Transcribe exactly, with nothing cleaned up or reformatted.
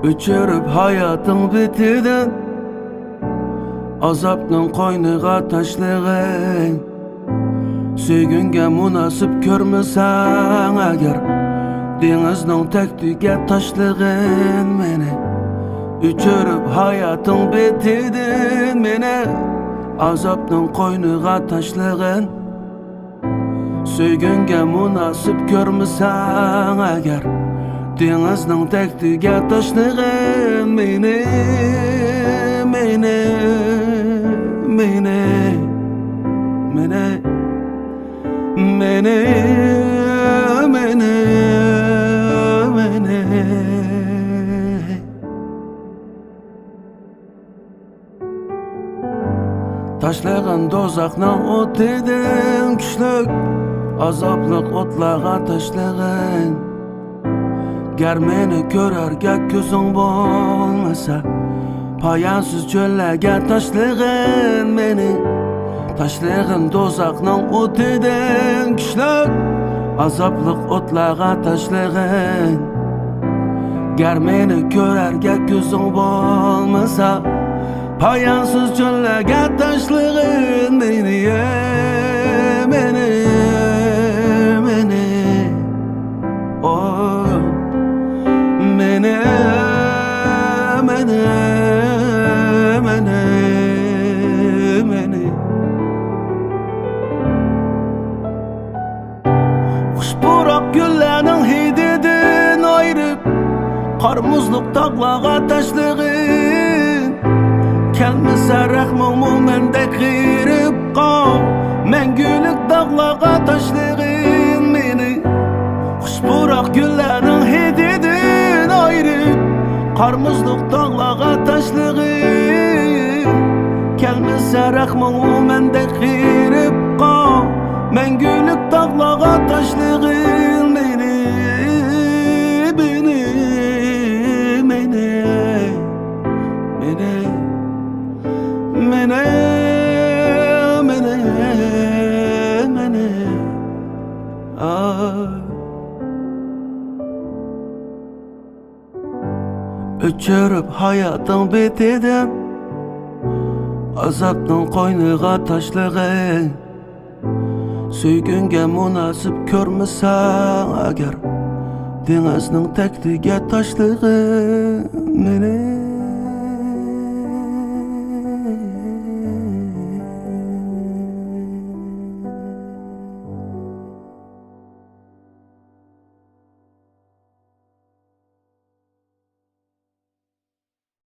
ئۆچۈرۈپ ھاياتىڭ بېتىدىن ئازابنىڭ قوينىغا تاشلىغىن. سۆيگۈڭگە مۇناسىپ كۆرمىسەڭ ئەگەر، دېڭىزنىڭ تەكتىگە تاشلىغىن مېنى. ئۆچۈرۈپ ھاياتىڭ بېتىدىن مېنى، ئازابنىڭ قوينىغا تاشلىغىن. سۆيگۈڭگە مۇناسىپ كۆرمىسەڭ ئەگەر، دېڭىزنىڭ تەكتىگە تاشلىغىن مېنى، مېنى، مېنى، مېنى، مېنى، مېنى، مېنى. تاشلىغىن دوزاخنىڭ ئوتىدىن كۈچلۈك، ئازابلىق ئوتلارغا تاشلىغىن. گەر مېنى كۆرەرگە كۆزۈڭ بولمىسا، پايانسىز چۆللەرگە تاشلىغىن مېنى. تاشلىغىن دوزاخنىڭ ئوتىدىن كۈچلۈك، ئازابلىق ئوتلارغا تاشلىغىن. گەر مېنى كۆرەرگە كۆزۈڭ بولمىسا، پايانسىز چۆللەرگە تاشلىغىن مېنى، مېنى، مېنى. ئو، مېنى، مېنى، مېنى، مېنى. خۇش پۇراق گۈللەرنىڭ ھىدىدىن ئايرىپ، قار مۇزلۇق تاغلارغا تاشلىغىن. كەلمىسە رەھمىڭمۇ مەندەك غېرىبقا، مەڭگۈلۈك داغلارغا تاشلىغىن مېنى. خۇش پۇراق گۈللەرنىڭ ھىدىدىن ئايرىپ، قار مۇزلۇق تاغلارغا تاشلىغىن. كەلمىسە رەھمىڭمۇ مەندەك غېرىبقا، مەڭگۈلۈك تاغلارغا تاشلىغىن مېنى، مېنى، مېنى، مېنى، مېنى، مېنى، مېنى. ئا. ئۆچۈرۈپ ھاياتىڭ بېتىدىن ئازابنىڭ قوينىغا تاشلىغىن. سۆيگۈڭگە مۇناسىپ كۆرمىسەڭ ئەگەر، دېڭىزنىڭ تەكتىگە تاشلىغىن مېنى.